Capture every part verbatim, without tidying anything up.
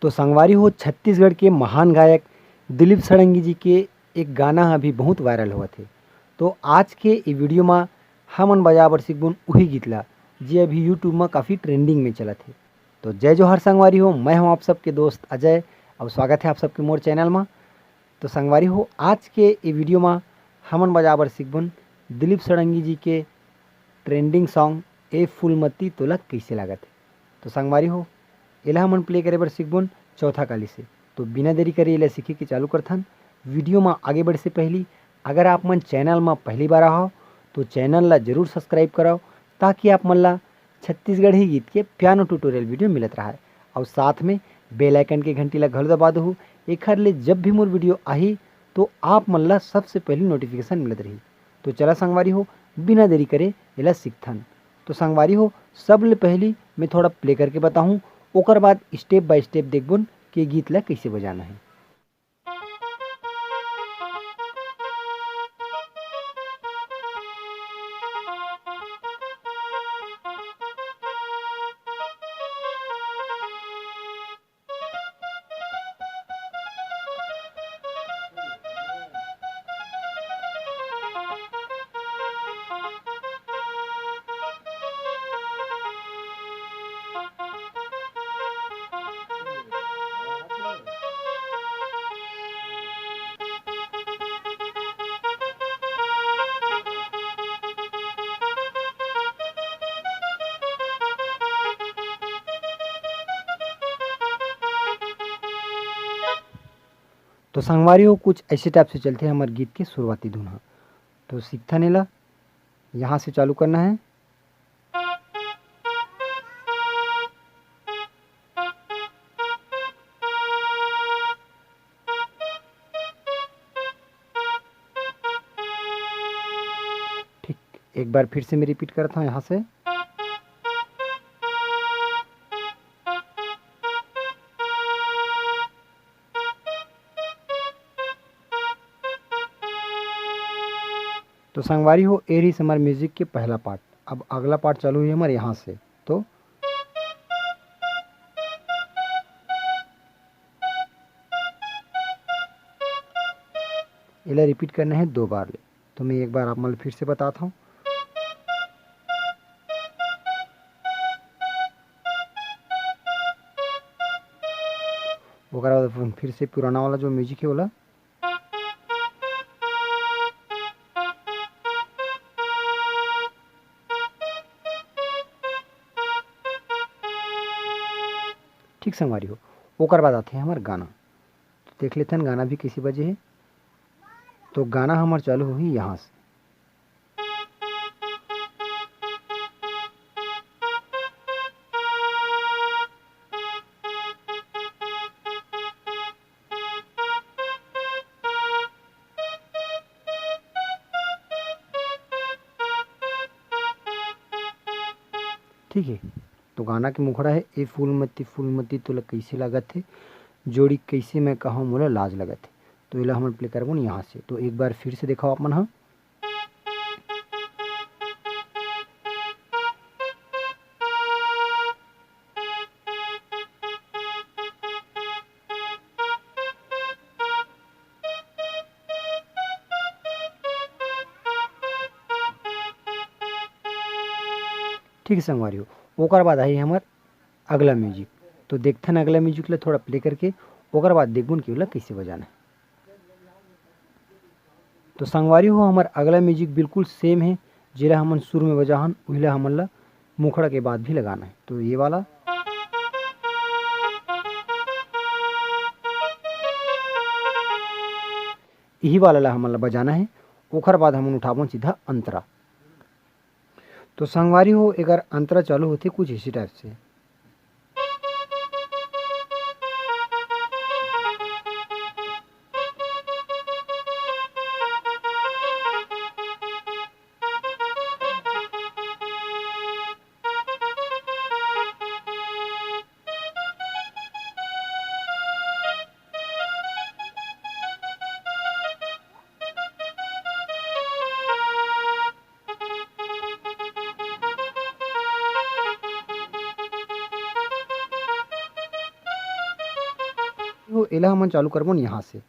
तो संगवारी हो, छत्तीसगढ़ के महान गायक दिलीप षडंगी जी के एक गाना ह अभी बहुत वायरल होवत हे। तो आज के ई वीडियो म हमन बजाए बर सीखबोन उही गीत ला, जे अभी YouTube म काफ़ी ट्रेंडिंग में चलत हे। तो जय जोहार संगवारी हो, मैं हूं आप सबके दोस्त अजय, अउ स्वागत है आप सबके मोर चैनल म। तो संगवारी हो, आज के ई वीडियो म हमन बजाए बर सीखबोन दिलीप षडंगी जी के ट्रेंडिंग सॉन्ग ए फूलमती तोला कइसे लागत हे। तो संगवारी हो, एला हमन प्ले करे बर सीखबोन चौथा कली से। तो बिना देरी करे एला सीखे के चालू करथन। वीडियो म आगे बढ़े से पहली अगर आप मन चैनल म पहली बार आए हव, तो चैनल ला जरूर सब्सक्राइब करव, ताकि आप मन ला छत्तीसगढ़ी गीत के पियानो ट्यूटोरियल वीडियो मिलत रहय। अउ साथ में बेल आइकन के घंटी ला घलो दबा दहू, एखर ले जब भी मोर वीडियो आही, तो आप मन ला सबसे पहली नोटिफिकेशन मिलत रही। तो चला संगवारी हो, बिना देरी करे एला सीखथन। तो संगवारी हो, सबले पहली मैं थोड़ा प्ले करके बताहूँ, ओकर बाद स्टेप बाय स्टेप देखबोन कि गीत ला कइसे बजाना हे। तो संगवारी हो, कुछ ऐसे टाइप से चलथे हमर गीत के शुरुआती धुन ह। तो सीखथन एला, यहाँ से चालू करना है। ठीक, एक बार फिर से मैं रिपीट करता हूँ यहाँ से। तो संगवारी हो, ए रहिस हमर म्यूजिक के पहला पार्ट। अब अगला पार्ट चालू हुई हमर यहाँ से। तो एला रिपीट करना है दो बार ले। तो मैं एक बार आप मन ल फिर से बतात हूँ। ओकर बाद अपन फिर से पुराना वाला जो म्यूजिक है, ओला। ठीक संगवारी हो, ओकर बाद आथे हमर गाना। तो देख लेथन गाना भी कइसे बजे हे। तो गाना हमर चालू होही यहाँ से। ठीक है, तो गाना के मुखड़ा है, ए फूलमती फूलमती तोला कइसे लागत हे, जोड़ी कइसे मैं कहूँ मोला लाज लगत हे। तो एला हमन प्ले करबो न यहाँ से। तो एक बार फिर से देखाओ आप मन ह। ठीक है संगवारी हो, ओकर बाद आही हमर अगला म्यूजिक। तो देखथन अगला म्यूजिक ला थोड़ा प्ले करके, ओकर बाद देखबोन कि ओला कइसे बजाना है। तो संगवारी हो, हमर अगला म्यूजिक बिल्कुल सेम है, जेला हमन सुर में बजाहन, उहिला हमन ला मुखड़ा के बाद भी लगाना है। तो ये वाला, यही वाला ला हमन ला बजाना है। ओखर बाद हमन उठाबोन सीधा अंतरा। तो संगवारी हो, एकर अंतरा चालू होथे कुछ इसी टाइप से। तो एला हमन चालू करबो न यहाँ से।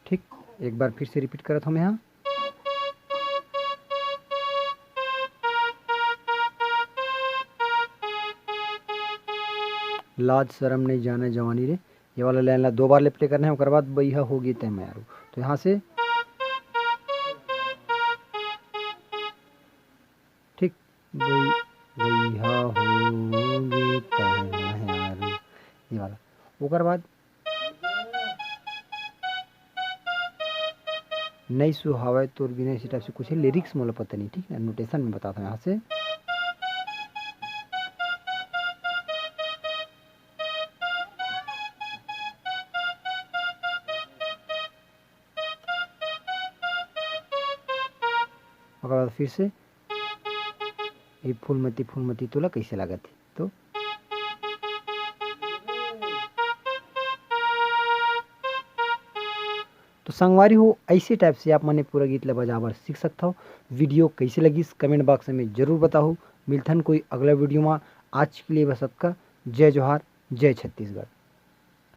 ठीक, एक बार फिर से रिपीट करत हूँ मैं यहाँ। लाज शरम नहीं जाने जवानी रे, ये वाला लाइन ला दो बार ले प्ले करना है। ओकर बाद बइहा होगे तैं मयारू, तो यहाँ से ठीक, बइ-, बइहा होगे तैं मयारू, ये वाला। ओकर बाद नई सुहावय तोर बिना, इसी टाइप से कुछ है। लिरिक्स मोला पता नहीं, ठीक है, नोटेशन में बताता हूँ यहाँ से। ओकर बाद फिर से ये फूलमती फूलमती तोला कैसे लागत है, तो तो संगवारी हो, ऐसे टाइप से आप मने पूरा गीत ला बजाबर सीख सकत हो। वीडियो कैसे लगिस, कमेंट बॉक्स में जरूर बताओ। मिलथन कोई अगला वीडियो में। आज के लिए बस अतका। जय जोहार, जय छत्तीसगढ़।